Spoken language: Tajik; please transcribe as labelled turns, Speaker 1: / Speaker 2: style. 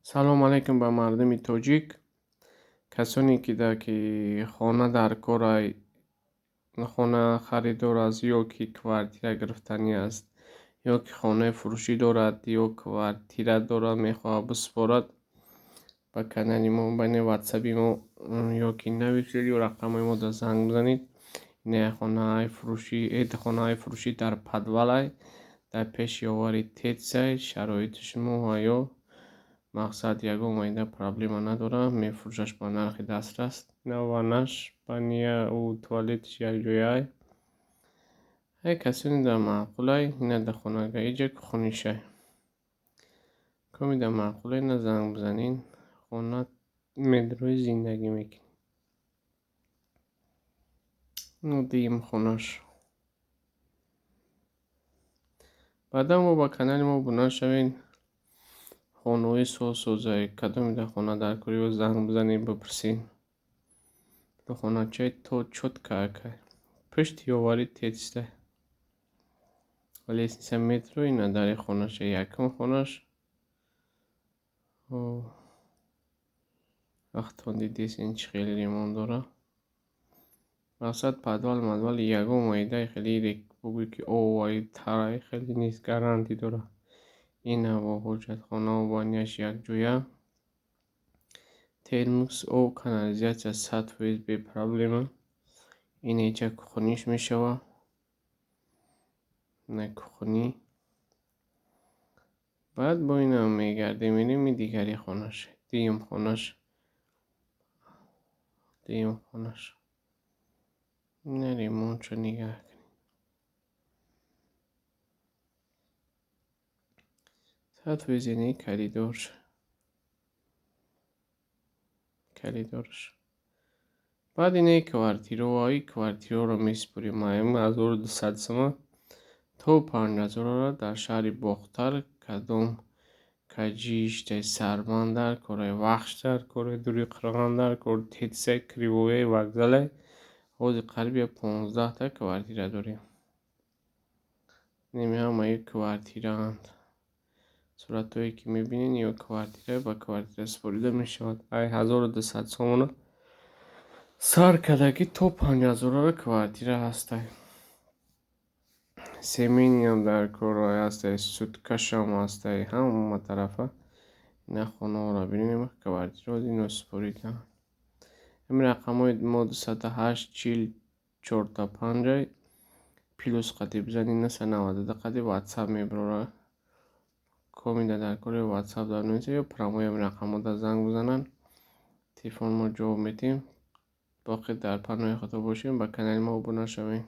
Speaker 1: Салом алейкум ба мардуми тоҷик. Касоне ки дар ки хона дар корай, хона харидор аст ё ки квартира гирифтанӣ аст, ё ки хонаи фурӯшӣ дорад, ё квартира дорад, мехоҳад биспорад, ба канали мо, байни ватсаби мо ё ки нависед, ё рақамҳои мо дар занг бизанед. Ина хонаҳои фурӯшӣ, хонаҳои фурӯшӣ дар подвалай, дар пеши ёвари тетсай, шароити шумо ҳаё мақсад ягон майда проблема надорад, мефурӯшаш ба нархи дастрас. На ваннаш, баня у туалетиш якҷояй. Ҳай касоне дар маъқулай, ина дар хонага иҷа кухонишай. Коми дар маъқулай, ина занг бизанед, хона медрои зиндагӣ мекунӣ. Ну дуюм хонаш. Баъдан мо ба канали мо обуна шавед. Хонаҳои созсозай, кадоме дар хона дар кор ё занг бизанед, бипурсед. Хоначаи то чётко акай. Пушти ёвари тетстай. Лестница метро ина дари хонаша, якум хонаш. Вақтон дидесен чӣ хеле ремонт дора. Мақсад подвал мадвал ягон майдаи хеле бугӯй ки овай тарай хеле нест, гарантӣ дора. Ина бо ҳоҷатхонаву баняш якҷоя. Термос, об, канализатсия 100% бепроблема. Ина иҷа кухониш мешава. Ина кухонӣ. Баъд бо ина мегардем, мерем и дигари хонаш, дуюм хонаш. Дуюм хонаш. Ина ремонтшо нигаҳ кунед. 100% ини коридорш. Коридорш. Баъд инаи квартираҳо, и квартираҳоро месупорем. Маем 1200 сома то 5000-ро дар шаҳри Бохтар, кадом каҷиштай Сарбанд дар кораи Вахш дар кораи Дури Қирған дар кор Тетсай, Кривояй, вокзалай. Ҳозир қариб я 15та квартира дорем. Инами ҳамаи квартираанд. Суратҳое ки мебинед, ё квартира ба квартира супорида мешавад. Ай 1200 сомона сар кардагӣ то 5000-ро квартира ҳастай. Семейниам дар корай ҳастай, суткашам ҳастай, ҳама тарафа. Ина хонаҳоро бинем, квартираҳо ино супоридаанд. Ҳамин рақамҳои мо 208 40 чорта панҷай плюс қади бизанед, 992 қади ватсап мебарора. Комида дар кори ватсап дар нависед ё прямой ҳамин рақамҳо дар занг бизананд. Телефон мо ҷавоб медиҳем. Боқӣ дар паноҳи Худо бошем, ба канали мо обуна шавед.